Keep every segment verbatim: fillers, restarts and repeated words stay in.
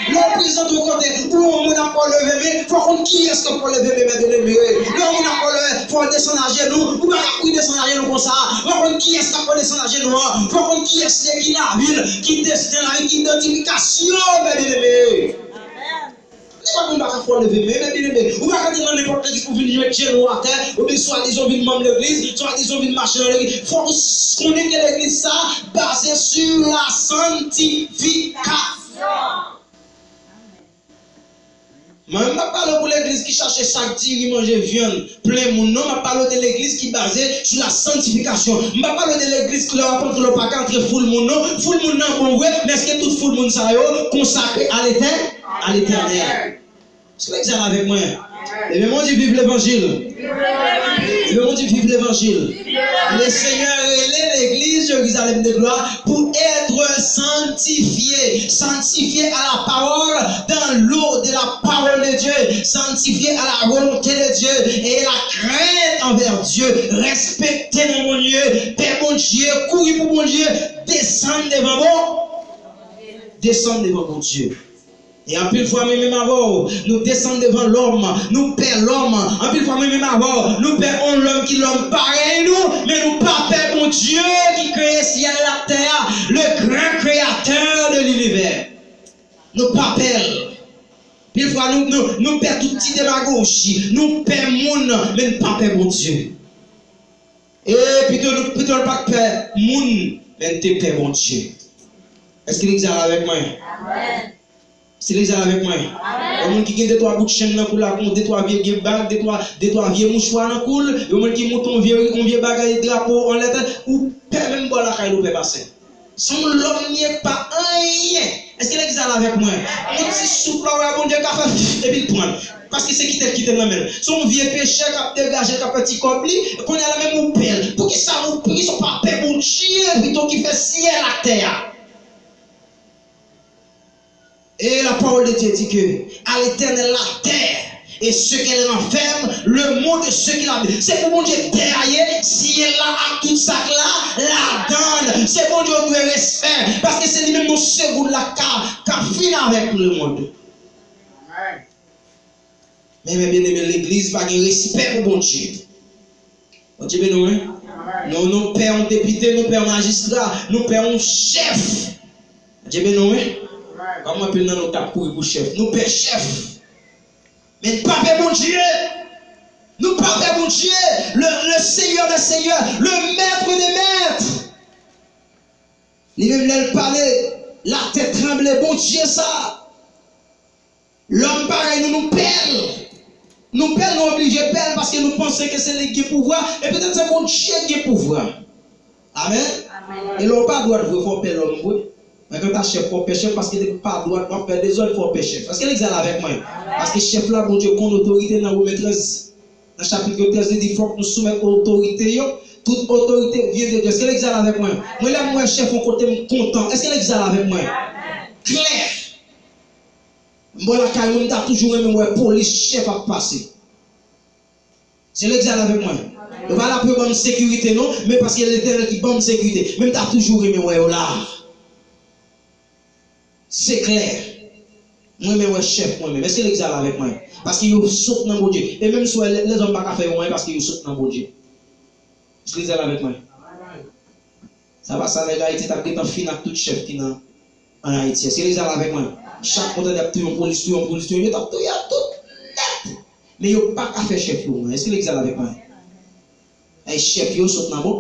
Lè w prezante yon kote, ou wè yon moun ap fè w leve men, fò w konn kiyès k ap fè w leve men, men byeneme. Lè yon moun ap fè w leve, fò w desann ajenou, ou pa ka kouri desann ajenou konsa. Fò w konn kiyès k ap fè w desann ajenou an, fò w konn kiyès li ye, ki lavi l, ki desten lavi, ki idantifikasyon, men byeneme. Nenpòt moun pa ka fè w leve men, men byeneme. Ou pa ka te nan nenpòt legliz pou vin jwenn jenou atè, oubyen swadizan w vin manm legliz, swadizan w vin mache nan legliz. Fò w konnen ke legliz sa baze sou la santifikasyon. Mwen, m pa pale pou legliz ki chache sak diri, manje vyann, plen moun, non, m ap pale de legliz ki baze sou la santifikasyon. M pa pale de legliz ki lè w ap antre, w pa ka antre foul moun, non. Foul moun nan bon vre, men èske tout foul moun sa yo konsakre a Letè-, a Letènèl? Èske legliz la avèk mwen? Ebyen, Bondye viv levanjil. Ebyen, Bondye viv levanjil. Le Seigneur rele legliz Jérusalem de gloire pour être sanctifié, sanctifié à la parole, dans l'eau de la parole de Dieu, sanctifié à la volonté de Dieu et la crainte envers Dieu, respekte nan Bondye, pè Bondye, kouri pou Bondye, desann devan bon, desann devan Bondye. E anpil fwa, mwen menm avè w, nou desann devan lòm, nou pè lòm. Anpil fwa, mwen menm avè w, nou pè yon lòm ki lòm parèy nou, men nou pa pè Bondye ki kreye syèl la, tè a, le grand créateur de l'univers. Nou pa pè l. Anpil fwa, nou, nou, nou pè tout ti demagoji, nou pè moun, men nou pa pè Bondye. E pito nou, pito nou pa t pè moun, men n te pè Bondye. Èske legliz la avèk mwen? Èske legliz la avèk mwen? Yon moun ki gen de twa bout chenn nan kou l la, de twa vye, vye bag, de twa, de twa vye mouchwa nan kou l, yon moun ki moute yon vye, yon vye bagay drapo anlè tèt, ou pè menm bò lakay li, ou pè pastè. Se yon lòm li ye k pa anyen. Èske legliz la avèk mwen? Yon ti souf la, ou wè Bondye ka fè, epi l pran l. Paske se kite l kite l nan men l. Se yon vye pechè k ap degaje, k ap fè ti kòb li, kounye a la menm ou pè l. Poukisa ou, poukisa w pa pè Bondye pito ki fè syèl ak tè a? Et la parole de Dieu dit que à l'Éternel la terre et ce qu'elle renferme, le monde et ce qu'il habite. Se pou Bondye tè a ye, syèl la ak tout sa k la ladan l. Se Bondye ou dwe respè, paske se li menm nan segonn la ka, ka fin avèk lemonn. Men, men byeneme, legliz pa gen respè pou Bondye. Bondye beni w, wi. Nou, nou pè yon depite, nou pè yon majistra, nou pè yon chèf. Bondye beni w, wi. Kòm anpil nan nou t ap kouri pou chèf. Nou pè chèf. Men n pa pè Bondye. Nou pa pè Bondye. Le, le Seigneur des seigneurs, le Maître des maîtres. Li menm lè l pale, latè tranble, Bondye sa. Lòm parèy nou, nou pè l. Nou pè l, nou oblije pè l paske nou panse ke se li ki gen pouvwa, e petèt se Bondye ki gen pouvwa. Amèn. E lè w pa dwat vre, fò w pè lòm vre. Men kanta chèf, fò w pè chèf, paske depi w pa dwat, w ap fè dezòd, fò w pè chèf. Èske legliz la avèk mwen? Paske chèf la, Bondye konn otorite nan Women trèz, nan chapit trèz, li di, fòk nou soumèt otorite yo. Tout otorite vyen de Dye. Èske legliz la avèk mwen? Mwen, lè m wè chèf yon kote, m kontan. Èske legliz la avèk mwen? Klè. M bò lakay mwen, m ta toujou renmen wè polis chèf ap pase. Se legliz la avèk mwen. Yo pa la pou yo ban m sekirite, non, men paske Letènèl ki ban m sekirite. Men m ta toujou renmen wè yo la. Se klè. Mwen renmen wè chèf mwen menm. Èske legliz la avèk mwen? Paske yo sot nan Bondye. E menm si w wè lè, lèzòm pa ka fè yo anyen paske yo sot nan Bondye. Èske legliz la avèk mwen? Sa pa sa, nèg Ayiti t ap gentan fin ak tout chèf ki nan, ann Ayiti. Èske legliz la avèk mwen? Chak mwen tande y ap touye yon polis, touye yon polis, touye yon, yo t ap touye yo tout nèt. Men yo pa ka fè chèf yo anyen. Èske legliz la avèk mwen? Ay, chèf yo sot nan bon.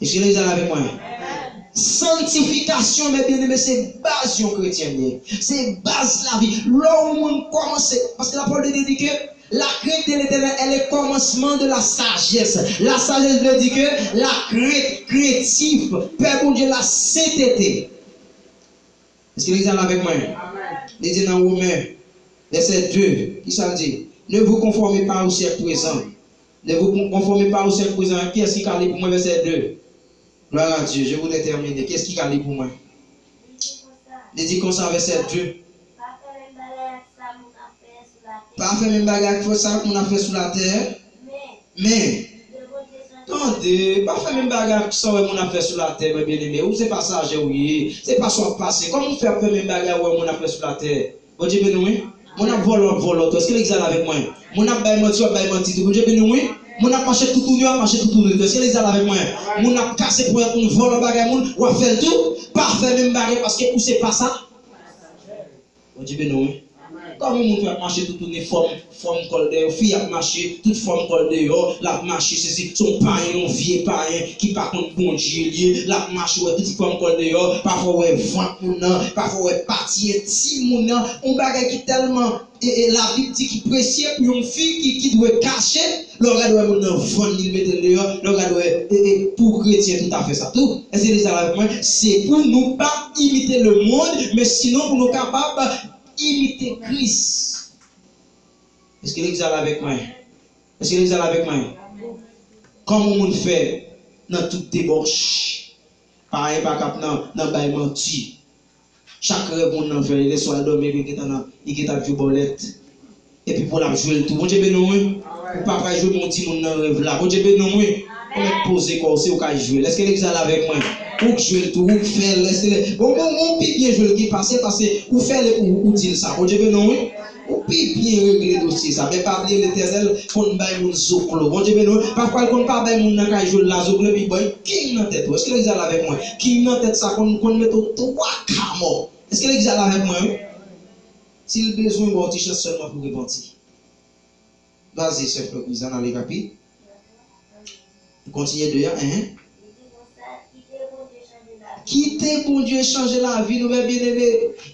Èske legliz la avèk mwen? Santifikasyon, men byeneme, se baz yon kretyen ye. Se baz lavi. Lè yon moun kòmanse, paske lapawòl de Dye di ke la crainte de l'Éternel est le commencement de la sagesse. La sagesse veut dire que la crainte, craintif, pè Bondye, la sentete. Èske legliz la avèk mwen? Li di nan Women, vèsè de, kisa l di? Ne vous conformez pas au siècle présent. Ne vous conformez pas au siècle présent. Kiyès ki ka li pou mwen, vèsè de? Gloire à Dieu. Je voudrais terminer. Kiyès ki ka li pou mwen? Li di konsa, vèsè de. Pa fè menm bagay ak sa moun ap fè sou latè. Men, men, gen Tande, pa fè menm bagay ak sa w wè moun ap fè sou latè, mwen byeneme. Ou se pasajè ou ye. Se pa sa w ap pase. Kòman w fè ap fè menm bagay ou wè moun ap fè sou latè? Bondye beni w, wi. Moun ap vòlò, ap vòlò tou. Èske legliz la avèk mwen? Moun ap bay manti, w ap bay manti tou. Bondye beni w, wi. Moun ap mache toutouni, w ap mache toutouni tou. Èske legliz la avèk mwen? Moun ap kase ponyèt moun, vòlò bagay moun, w ap fè l tou. Pa fè menm bagay paske ou se pa sa. Bondye beni w, wi. Kòman moun fè ap mache toutouni, fòm, fòm kò l dèyè, fi ap mache, tout fòm kò l deyò, l ap mache, sesi, se yon payen, yon vye payen ki pa konn Bondye l ye, l ap mache, wè tout fòm kò l deyò, pafwa w wè vant moun nan, pafwa w wè pati entim moun nan, yon bagay ki tèlman, e, e, Labib di ki presye pou yon fi ki, ki dwe kache, lè w gade wè moun nan vann li, l mete l deyò, lè w gade wè, e, e, pou kretyen tout afè sa tou. Èske legliz la avèk mwen? Se pou nou pa imite lemonn, men sinon pou nou kapab imite Kris. Èske legliz la avèk mwen? Èske legliz la avèk mwen? Kòman moun fè nan tout debòch? Payen pa kap nan, nan bay manti. Chak rèv moun nan fè, lè swa l dòmi, epi gentan nan, li gentan ap jwe bòlèt. Epi pou l ap jwe l tou. Bondye beni w, wi. Ou pa pral jwe men yon timoun nan rèv la. Bondye beni w, wi. Ou mèt poze kò w, se ou k al jwe l. Èske legliz la avèk mwen? Ou k jwe l tou, ou k fè l. Èske le... Bon, bon, bon, pi byen jwe l ki pase, pase ou fè l epi ou, ou di l sa. Bondye beni w, wi. Ou pi byen regle dosye sa. Men pa bliye Letènèl konn bay moun zoklo. Bondye beni w. Pafwa l konn pa bay moun nan k al jwe l la zoklo epi bay king nan tèt ou. Èske legliz la avèk mwen? King nan tèt sa konn, konn mete w twa ka mò. Èske legliz la avèk mwen, wi? Si l bezwen ba w ti chans sèlman pou repanti. Vaze, sè Florence, ann ale rapid. Kontinye de a, enhen. Kite Bondye chanje lavi nou, mè byeneme.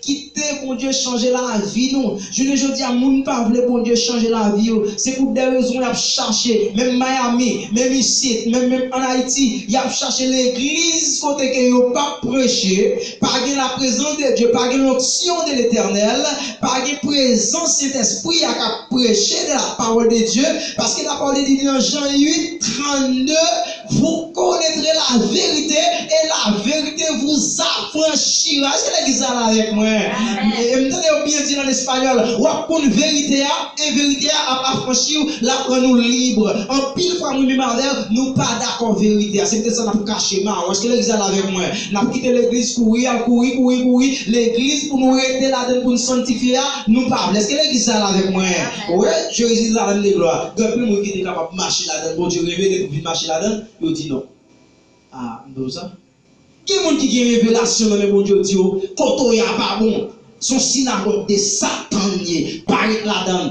Kite Bondye chanje lavi nou. Jounen jodi a, moun pa vle Bondye chanje lavi yo. Se pou de rezon y ap chache. Menm Miami, menm isit, menm, menm ann Ayiti, y ap chache legliz kote ke yo p ap preche, pa gen laprezans de Dye, pa gen lonksyon de Letènèl, pa gen prezans Sentespri a k ap preche de la parole de Dieu, paske la parole de Dieu di nan Jan uit trannde, vous connaîtrez la vérité et la vérité vous affranchira. Èske legliz la la avèk mwen? E, e m tande yo byen di l an espanyòl, w ap konn verite a, e verite a ap afranchi w, l ap rann ou lib. Anpil fwa, mwen menm avè w, nou pa dakò verite a. Se poutèt sa n ap kache mawon. Èske legliz la la avèk mwen? N ap kite legliz kouri, al kouri, kouri, kouri. Legliz pou nou rete ladan l, pou n sanntifye a, nou pa vle. Èske legliz la la avèk mwen? Wi, Jezi ladan de glwa. Gen anpil moun ki te kapab mache ladan l, Bondye revele pou vin mache ladan l, yo di non. A, m di w sa. Gen moun ki gen revelasyon nan men Bondye, yo di yo, kote w ye a pa bon. Se yon sinagòg de Satan l ye, pa ret ladan l.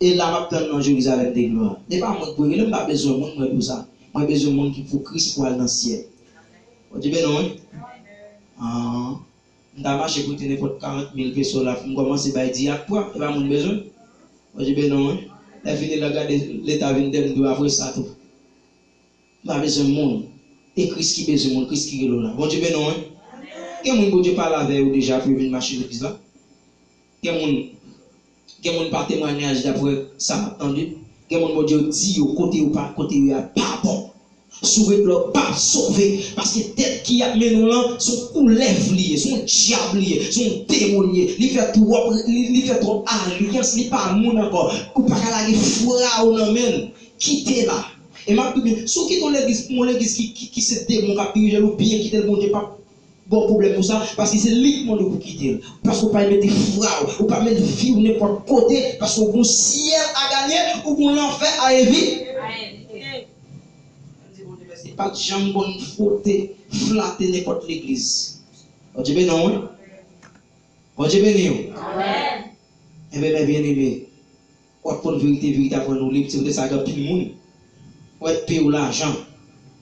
E la m ap tann nan Jerizalèm de glwa. Se pa mwen k pou rele, m pa bezwen moun, mwen pou sa. Mwen bezwen moun ki pou Kris pou al nan syèl. Bondye beni w, wi. An. M ta mache pote nenpòt karant mil peso la, m kòmanse bay dyak pwa, e pa moun bezwen. Bondye beni w, wi. Lè fini, lè gade, Leta vin dèyè m tou apre sa tou. M pa bezwen moun. E Kris ki bezwen moun, Kris ki rele w la. Bondye beni w, wi. Gen moun Bondye pale avè yo deja pou yo vin mache legliz la. Gen moun, gen moun pa temwayaj daprè sa m ap tande. Gen moun Bondye di yo kote yo pa, kote yo ye a pa bon. Si w ret la, w p ap sove. Paske tèt ki ap mennen w lan, se yon koulèv li ye, se yon dyab li ye, se yon demon li ye. Li fè twòp, li, li fè twòp alyans, li pa moun ankò. Ou pa ka lage fwa w nan men l. Kite la. E m ap di w byen, si w kite yon legliz pou yon legliz ki, ki, ki se demon k ap dirije l, ou byen kite l, Bondye p ap ba w pwoblèm pou sa, paske se li k mande w pou kite l. Paske w pa mete fwa w, ou pa mete vi w nenpòt kote, paske w gon syèl a ganye, ou gon lanfè a evite. Di Bondye mèsi, pa t janm konn fwote, flate nenpòt legliz. Bondye beni w, wi. Bondye beni w. Amèn. Enben, mè byeneme, w ap konn verite, verite ap rann ou lib. Se poutèt sa gen anpil moun, w ap peye w lajan,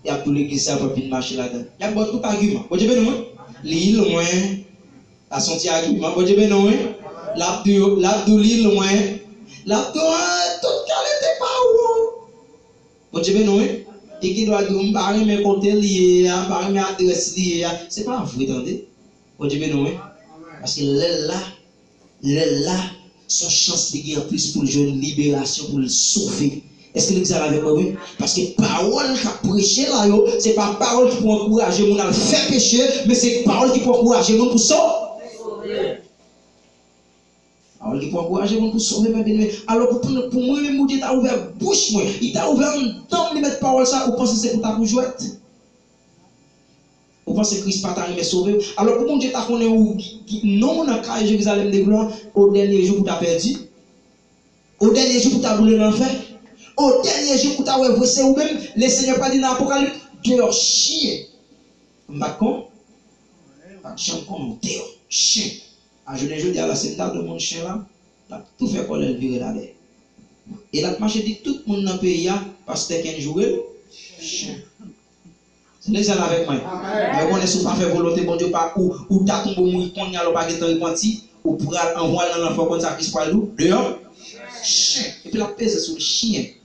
y ap di w legliz sa yo p ap vin mache ladan l. Y ap ba w tout agiman. Bondye beni w, wi. Li lwen. Sa se yon ti agiman. Bondye beni w, wi. L ap di w, l ap di w li lwen. L ap di w, a, tout kalite pawòl. Bondye beni w, wi. E ki dwa di w, m pa renmen kote l ye a, m pa renmen adrès li ye a. Se pa vre, tande. Bondye beni w, wi. Paske lè l la, lè l la, se yon chans li gen anplis pou l jwenn liberasyon, pou l sove. Èske legliz la avèk mwen, wi? Paske pawòl k ap preche la yo, se pa pawòl ki pou ankouraje moun al fè peche, men se pawòl ki pou ankouraje moun pou sove. Pawòl ki pou ankouraje moun pou sove, mwen byeneme. Alò, pou, pou, pou mwen menm, Bondye ta ouvè bouch mwen. Li ta ouvè anndan m, li met pawòl sa, ou panse se pou ta pou jwèt? Ou panse Kris pa ta renmen sove w? Alò, pou Bondye ta konnen ou, ki, non w nan kay Jerizalèm de glwa, o dènye jou pou ta pèdi, o dènye jou pou ta boule nan lanfè, o dènye jou pou ta wè vre se ou menm, Lesenyè pral di nan Apokalip, deyò chen. M pa t kon, pa t janm konnen w deyò chen. A jounen jodi a la, si m ta di yon moun chen la, l ap tou fè kòlè l vire dalè. E l ap mache di tout moun nan peyi a, pastè Ken joure l, chen. Se legliz la avèk mwen. Mwen konnen si w pa fè volonte Bondye, w pa, ou, ou ta tonbe, ou mouri kounye a la, ou pa gentan repanti, ou pral anvwaye nan lanfè, w konn sa Kris pral di w, deyò chen. Epi l ap peze sou l, chen.